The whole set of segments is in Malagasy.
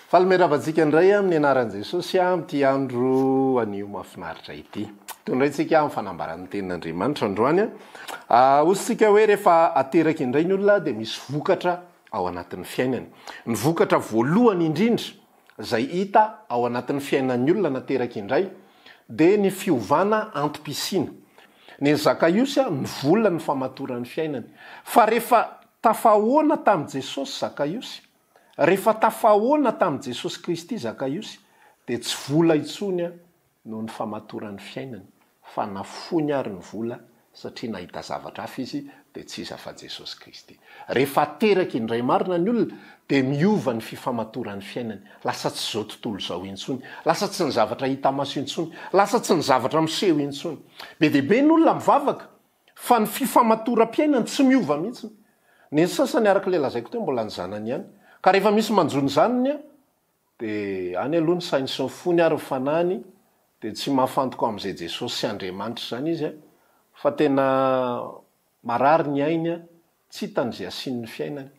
Faly miarahaba antsika indray amin'ny anaran'i Jesosy amin'ity andro anio mahafinaritra ity. Tondray tsika amin'ny fanambaran'ny tenin'Andriamanitra androany. Hosintsika hoe rehefa ateraka indray ny olona dia misy vokatra ao anatin'ny fiainany. Ny vokatra voalohany indrindra izay hita ao anatin'ny fiainan'ny olona nateraka indray dia ny fiovana antom-pisiana. Ny an'i Zakaiosy, ny vola no famatoran'ny fiainany. Fa rehefa tafahoana tamin'i Jesosy Zakaiosy, Rehefa tafahoana tamin'i Jesosy Kristy Zakaiosy, dia tsy vola intsony no nifamatoran'ny fiainany, fa nafoiny ary ny vola satria nahita zavatra hafa izy, dia tsy iza fa Jesosy Kristy. Rehefa ateraka indray marina ny olona, dia miova ny fifamatoran'ny fiainany, lasa tsy izao tontolo izao intsony, lasa tsy ny zavatra hita maso intsony, lasa tsy ny zavatra miseho intsony. Be dia be ny olona mivavaka, Fa ny fifamatoram-piainany tsy miova mihitsy. Ny sasany araka ilay lazaiko teo mbola ny zanany ihany. Ka rehefa misy manjo ny zanany dia any aloha ny sainy sy ny fony ary ny fanahiny dia tsy mahafantoka amin'izay Jesosy sy Andriamanitra izany izy fa tena marary ny ainy, tsy hitany izay asiany ny fiainany.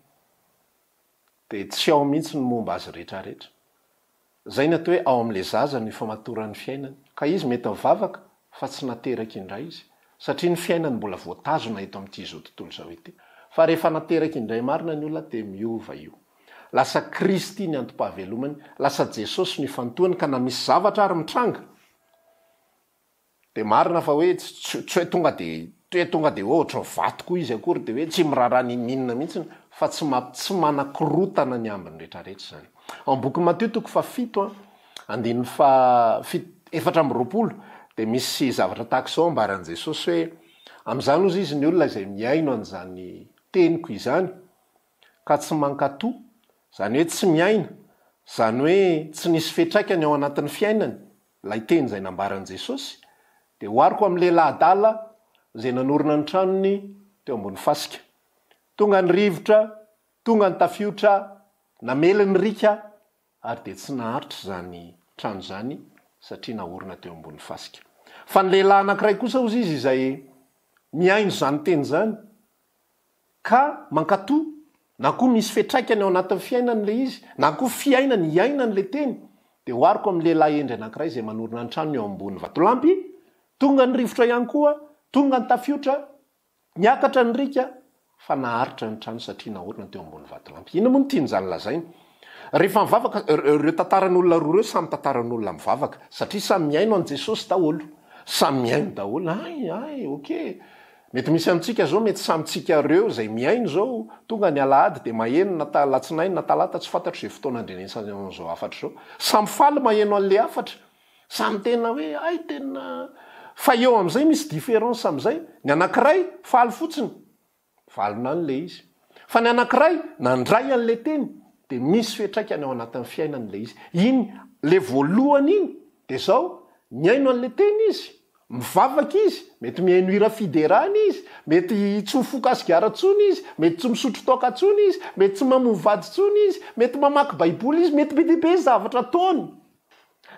Dia tsy ao mihitsy ny momba azy rehetrarehetra. Izay ny atao hoe ao amin'ilay zaza no ifamatoran'ny fiainany. Ka izy mety mivavaka fa tsy nateraka indray izy. Satria ny fiainany mbola voatazona eto amin'ity izao tontolo izao ity. Fa rehefa nateraka indray marina ny olona dia miova io. Lasa Kristy ny antom-pahavelomany, lasa Jesosy no ifantohany ka na misy zavatra ary mitranga, Dia marina fa hoe tsy tsy hoe tonga dia tsy hoe tonga dia hoe ohatran'ny vato koa izy akory dia hoe tsy miraharaha n'inon'inona mihitsy fa tsy mamp tsy manakorotana ny ambiny rehetrarehetra izany. Ao amin'ny bokin'i Matio toko fahafito an, andininy faha fit 24 dia misy zavatra tahaka izao ambaran'i Jesosy hoe, Amin'izany hozy izy ny olona izay mihaino an'izany teniko izany ka tsy mankatò, izany hoe tsy miaina, izany hoe tsy nisy fiantraikany ao anatin'ny fiainany Ilay teny izay nambaran'i Jesosy dia ohariko amin'ny lehilahy adala izay nanorina ny tranony teo ambony fasika. Tonga ny rivotra, tonga ny tafiotra, namely ny riaka ary dia tsy naharitra izany trano izany satria naorina teo ambony fasika. Fa ny lehilahy anankiray kosa hozy izy izay mihaino izany teny izany Ka mankatò, na koa misy fiantraikany ao anatin'ny fiainany ilay izy, na koa fiainany, iainany ilay teny, dia ohariko amin'ny lehilahy hendry anankiray izay manorina ny tranony eo ambony vatolampy, tonga ny rivotra ihany koa, tonga ny tafiotra, niakatra ny riaka, fa naharitra ny trano satria naorina teo ambony vatolampy. Inona moa no tian'izany lazaina? Rehefa mivavaka, ireo tantaran'olona roa ireo samy tantaran'olona mivavaka, satria samy mihaino an'i Jesosy daholo. Samy mihaino daholo, hay, hay, ok. Mety misy amintsika zao, mety samy tsika reo izay mihaino zao, tonga ny alahady dia maheno na ta alatsinainy na talata tsy fantatro izay fotoana andrenesana an'izao hafatra izao. Samy faly maheno an'le hafatra. Samy tena hoe hay tena fa eo amin'izay misy différence amin'izay, ny anankiray faly fotsiny, Valona any ilay izy. Fa ny anankiray nandray an'ilay teny dia misy fiantraikany ao anatin'ny fiainany ilay izy. Iny ilay voalohany iny dia izao, mihaino an'ilay teny izy, mivavaka izy, mety mihaino hira fiderana izy, mety tsy mifoka sigara intsony izy, mety tsy misotro toaka intsony izy, mety tsy mamono vady intsony izy, mety mamaky baiboly izy, mety be dia be ny zavatra ataony.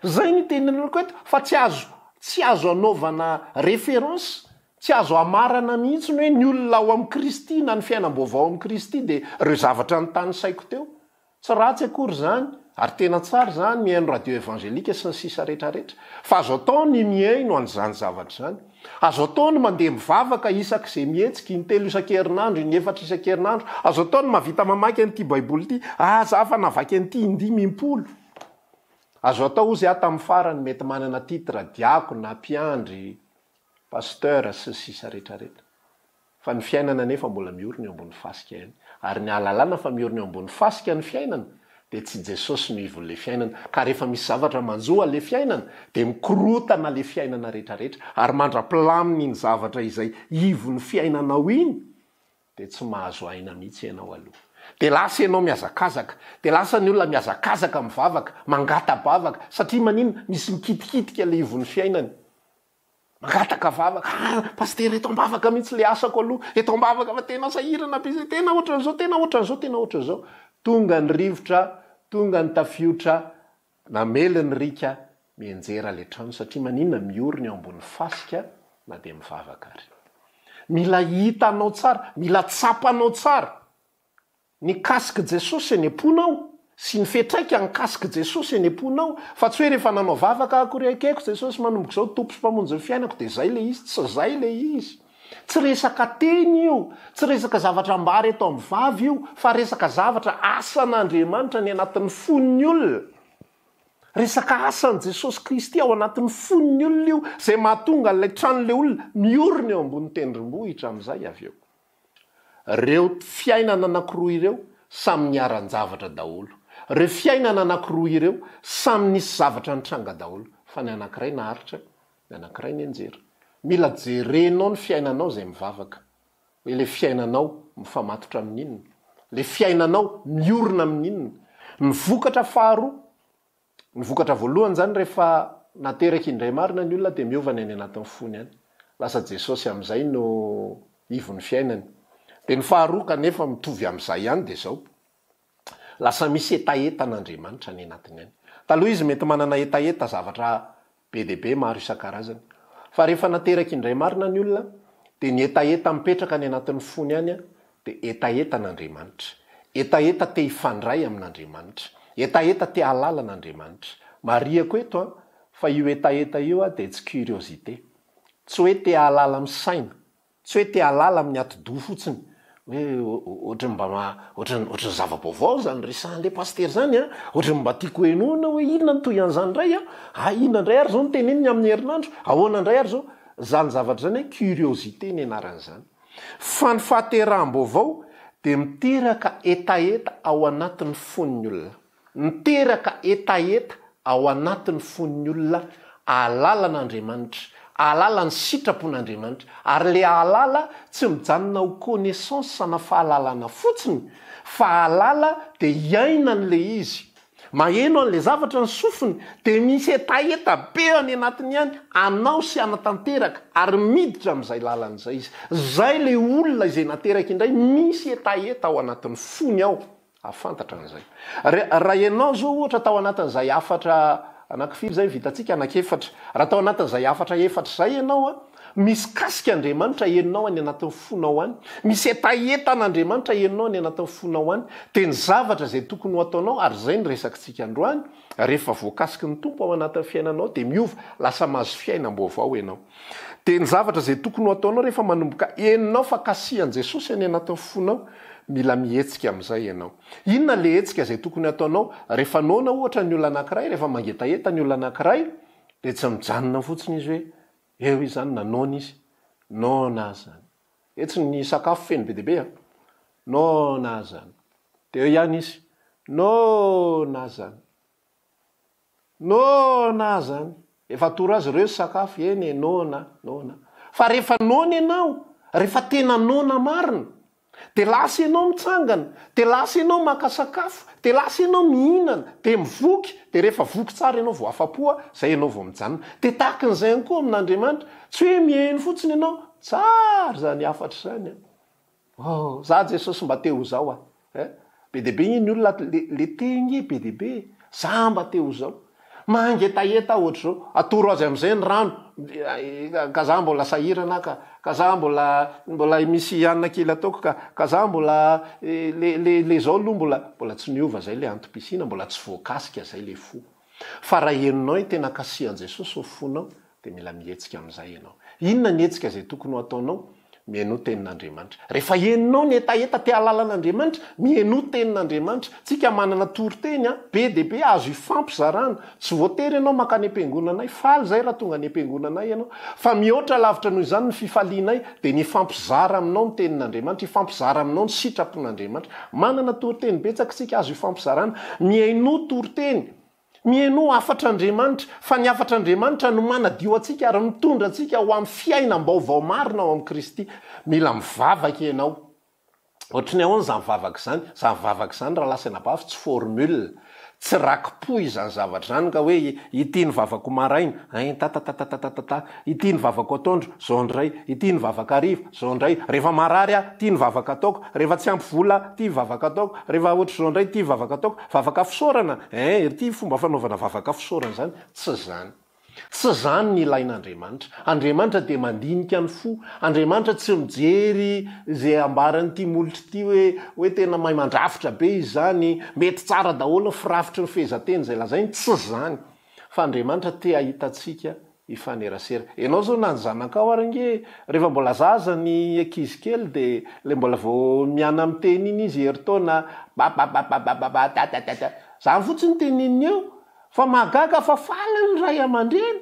Zay no itenenako eto fa tsy azo tsy azo anaovana référence, tsy azo amarana mihitsy ny hoe ny olona ao amin'i Kristy na ny fiainam-baovao ao amin'i Kristy dia ireo zavatra notanisaiko teo. Tsy ratsy akory izany ary tena tsara izany mihaino radio évangélique sy ny sisa rehetra rehetra. Fa azo atao ny mihaino an'izany zavatra izany. Azo atao ny mandeha mivavaka isak'izay mihetsika, intelo isan-kerinandro, inefatra isan-kerinandro. Azo atao ny mahavita mamaky an'ity baiboly ity, ah za fa navaky an'ity indimy impolo. Azo atao ozy aho tamin'ny farany mety manana titre diakona, mpiandry, pasteur sy ny sisa rehetra rehetra. Fa ny fiainana anefa mbola miorina eo ambony fasika ihany. Ary ny ahalalana fa miorina eo ambony fasika ny fiainana dia tsy Jesosy no ivon'ilay fiainana. Ka rehefa misy zavatra manjo an'ilay fiainana dia mikorotana ilay fiainana rehetra rehetra. Ary mandra-pilamina iny zavatra izay ivon'ny fiainanao iny Dia tsy mahazo aina mihitsy ianao aloha. Dia lasa ianao mihazakazaka. Dia lasa ny olona mihazakazaka mivavaka, mangata-bavaka. Satria maninona? Misy mikitikitika ilay ivon'ny fiainany. Mangataka vavaka. Ah, pasitera eto am-bavaka mihitsy ilay asako aloha. Eto am-bavaka fa tena sahirana be izay. Tena ohatran'izao, tena ohatran'izao, tena ohatran'izao. Tonga ny rivotra, tonga ny tafiotra, Namely ny riaka mianjera ilay trano satria maninona miorina eo ambony fasika na dia mivavaka ary. Mila hitanao tsara, mila tsapanao tsara ny kasik'i Jesosy eny am-ponao. sy ny fiantraikany kasik'i Jesosy eny am-ponao, fa tsy hoe rehefa nanao vavaka aho akory ekeko Jesosy manomboka izao Tompo sy Mpamonjy ny fiainako dia izay ilay izy, tsy izay ilay izy. Tsy resaka teny io, tsy resaka zavatra ambara eto amin'ny vava io, fa resaka zavatra asan'Andriamanitra any anatin'ny fon'ny olona. Resaka asan'i Jesosy Kristy ao anatin'ny fon'ny olona io, izay mahatonga an'ilay tranon'ilay olona miorina eo ambony tendrombohitra amin'izay avy eo. Reo fiainana anakiroa ireo samy niharan-javatra daholo. Reo fiainana anakiroa ireo samy nisy zavatra nitranga daholo. Fa ny anakiray naharitra, ny anakiray nianjera. Mila jerenao ny fiainanao izay mivavaka. Hoe le fiainanao mifamatotra amin'inona? Le fiainanao miorina amin'inona? Ny vokatra faharoa Ny vokatra voalohany izany rehefa nateraky indray marina ny olona dia miova ny any anatin'ny fony any. Lasa Jesosy amin'izay no ivon'ny fiainany. Dia ny faharoa kanefa mitovy amin'izay ihany dia izao, lasa misy hetaheta an'Andriamanitra any anatiny any. Taloha izy mety manana hetaheta zavatra Be dia be maro isan-karazany. Fa rehefa nateraky indray marina ny olona dia ny hetaheta mipetraka any anatin'ny fony any dia hetaheta an'Andriamanitra. Hetaheta te hifandray amin'Andriamanitra. Hetaheta te hahalala an'Andriamanitra. Marihako eto an, fa io hetaheta io dia tsy curiosité. Tsy hoe te hahalala amin'ny saina. Tsy hoe te hahalala amin'ny atidoha fotsiny hoe ohatran'ny mba ohatran'ny ohatran'ny zava-baovao izany resahan'ilay pasitera izany an, ohatran'ny mba tiako henoina hoe inona no toy an'izany indray an, hay inona indray ary izao no teneniny amin'ny herinandro, ahoana indray ary izao. Izany zavatra izany an, curiosité ny anaran'izany. Fa ny fahateraham-baovao dia miteraka hetaheta ao anatin'ny fon'ny olona. Miteraka hetaheta ao anatin'ny fon'ny olona hahalala an'Andriamanitra, hahalala ny sitrapon'Andriamanitra. Ary ilay hahalala tsy mijanona ho connaissance na fahalalana fotsiny, fa hahalala dia hiaina an'ilay izy. Maheno an'ilay zavatra ny sofiny, dia misy hetaheta be any anatiny any hanao sy hanatanteraka ary miditra amin'izay lalana izay izy. Izay ilay olona izay nateraka indray, misy hetaheta ao anatin'ny fony ao. Hahafantatra an'izay. Re, raha ianao izao ohatra tao anatin'izay hafatra anankifiry izay vitantsika? Anankiefatra. Raha tao anatin'izay hafatra efatra izay ianao an, misy kasika Andriamanitra henonao any anatin'ny fonao any, misy hetaheta an'Andriamanitra henonao any anatin'ny fonao any, dia ny zavatra izay tokony ho ataonao, ary izay no resakitsika androany, rehefa voakasiky ny Tompo ao anatin'ny fiainanao dia miova, lasa mahazo fiainam-baovao ianao. Dia ny zavatra izay tokony ho ataonao rehefa manomboka henonao fa kasihan'i Jesosy any anatin'ny fonao, mila mihetsika amin'izay ianao. Inona ilay hetsika izay tokony hataonao? Rehefa noana ohatra ny olona anankiray, rehefa mangetaheta ny olona anankiray, dia tsy mijanona fotsiny izy hoe eo izy izany na noana izy. Noana aho izany. Etsy ny sakafo feno be dia be an. Noana aho izany. Dia eo ihany izy. Noana aho izany. Noana aho zany. Efa atoro azy ireo sakafo, eny e, noana, noana. Fa rehefa noana ianao, rehefa tena noana marina, dia lasa ianao mitsangana, dia lasa ianao maka sakafo, dia lasa ianao mihinana, dia mivoky, dia rehefa voky tsara ianao vao afa-po, izay ianao vao mijanona. Dia tahaka an'izay ihany koa amin'Andriamanitra. Tsy hoe mihaino fotsiny ianao, tsara izany hafatra izany an. Oh, za Jesosy mba te ho zao ah eh. Be dia be nge ny olona le le te nge be dia be e. Za mba te ho zao. Mangetaheta aho ohatr'izao. Atoro azy amin'izay ny rano. Ka za mbola sahirana aho ka. Ka za mbola mbola misy hanina kely ataoko ka. Ka za mbola le le le zao aloha mbola mbola tsy niova zay le antom-pisiana, mbola tsy voakasika zay le fo. Fa raha henonao hoe tena kasihan'i Jesosy ny fonao dia mila mihetsika amin'izay ianao. Inona ny hetsika izay tokony ho ataonao? Mihainoa tenin'Andriamanitra. Rehefa henonao ny hetaheta te hahalala an'Andriamanitra, mihainoa tenin'Andriamanitra. Tsika manana toriteny be dia be azo ifampizarana. Tsy voatery ianao mankany am-piangonanay. Faly izahay raha tonga any am-piangonanay ianao. Fa mihoatra lavitra noho izany ny fifalianay dia ny hifampizara aminao ny tenin'Andriamanitra, hifampizara aminao ny sitrapon'Andriamanitra. Manana toriteny betsaka isika azo ifampizarana. Mihainoa toriteny. Mihainoa hafatr'Andriamanitra, fa ny hafatr'Andriamanitra no manadio antsika ary mitondra antsika ho amin'ny fiainam-baovao marina ao amin'i Kristy. Mila mivavaka ianao. Ohatry ny ahoana izany vavaka izany? Izany vavaka izany rahalahy sy anabavy tsy formule, tsy raki-pohy izany zavatra izany ka hoe ity ny vavako maraina, ein tatatatatata, ity ny vavako atoandro, zao indray, ity ny vavaka hariva, zao indray, rehefa marary aho, ity ny vavaka ataoko, rehefa tsy ampy vola aho, ity vavaka ataoko, rehefa ohatr'izao indray, ity vavaka ataoko, vavaka fisaorana, ein, ity fomba fanaovana vavaka fisaorana izany, tsy izany. Tsy izany ny ilain'Andriamanitra. Andriamanitra dia mandinika ny fo. Andriamanitra tsy mijery izay ambaran'ity molotra ity hoe hoe tena mahay mandrafitra be izy izany, mety tsara daholo ny firafitry ny fehezanteny izay lazainy. Tsy izany. Fa Andriamanitra te hahita antsika hifanerasera. Ianao izao na ny zanakao ary ange rehefa mbola zaza ny ankizy kely dia ilay mbola vao miana-miteny iny izy herintaona babababababa dadadada. Izany fotsiny teneniny eo. Fa mahagaga fa faly ny ray aman-dreny.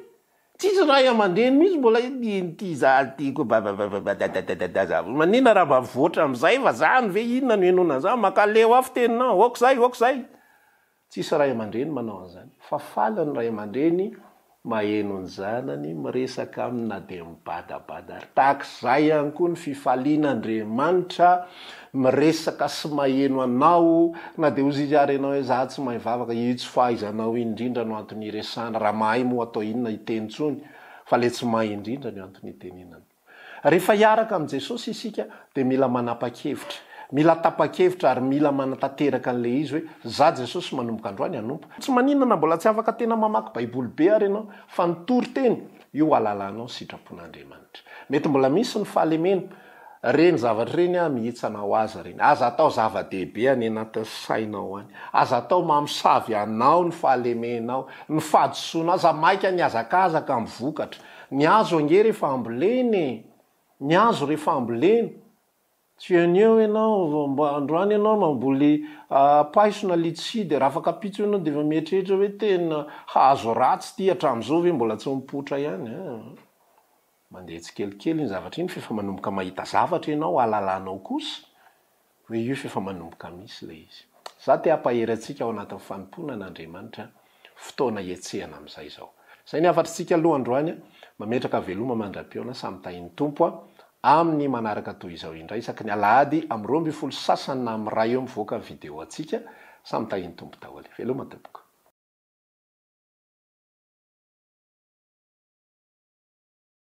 Tsisy ray aman-dreny mihitsy mbola hoe iny ity za ity koa bababababadadadada za. Maninona raha mba mivoatra amin'izay fa zany ve inona no henoina an'izany? Mankaleo ahy fiteninao, ok zay, ok zay. Tsisy ray aman-dreny manao an'izany. Fa faly ny ray aman-dreny maheno ny zanany miresaka aminy na dia mibadabada ary. Tahaka izay ihany koa ny fifalian'Andriamanitra miresaka sy maheno anao na dia hozy izy ary ianao hoe za tsy mahay mivavaka, io tsy fahaizanao indrindra no antony hiresahana, raha mahay moa atao inona hiteny intsony fa le tsy mahay indrindra no antony hitenenana. Rehefa hiaraka amin'i Jesosy isika dia mila manapa-kevitra. Mila tapa-kevitra ary mila manatanteraka an'ilay izy hoe, Za Jesosy manomboka androany hanompo. Tsy maninona na mbola tsy afaka tena mamaky Baiboly be ary ianao, fa ny toriteny, io halalanao ny sitrapon'Andriamanitra. Mety mbola misy ny fahalemena. Ireny zavatra ireny an, mihitsana ho azy ireny. Aza atao zava-dehibe any anatin'ny sainao any. Aza atao mamosavy anao ny fahalemenao, ny fahadisoanao. Aza maika ny hazakazaka amin'ny vokatra. Ny hazo ange rehefa ambolena e! Ny hazo rehefa ambolena, tsy eo no eo ianao vao mba androany ianao mamboly paiso na litchi dia rafakapitso ianao dia efa mieritreritra hoe tena hazo ratsy ity hatramin'izao ve mbola tsy mipoitra ihany an! Mandeha tsikelikely iny zavatra iny f'efa manomboka mahita zavatra ianao halalanao kosa Hoe io f'efa manomboka misy ilay izy. Za te hampahery antsika ao anatin'ny fanompoana an'Andriamanitra, fotoana hihetsehana amin'izay izao. Izay ny hafatr'tsika aloha androany, mametraka veloma mandra-pihaona, samy tahin'ny Tompo a, amin'ny manaraka toy izao indray isaky ny alahady amin'ny 12 sy sasany na amin'ny iray eo mivoaka ny video antsika, samy tahin'ny Tompo daholo. Veloma tompoko.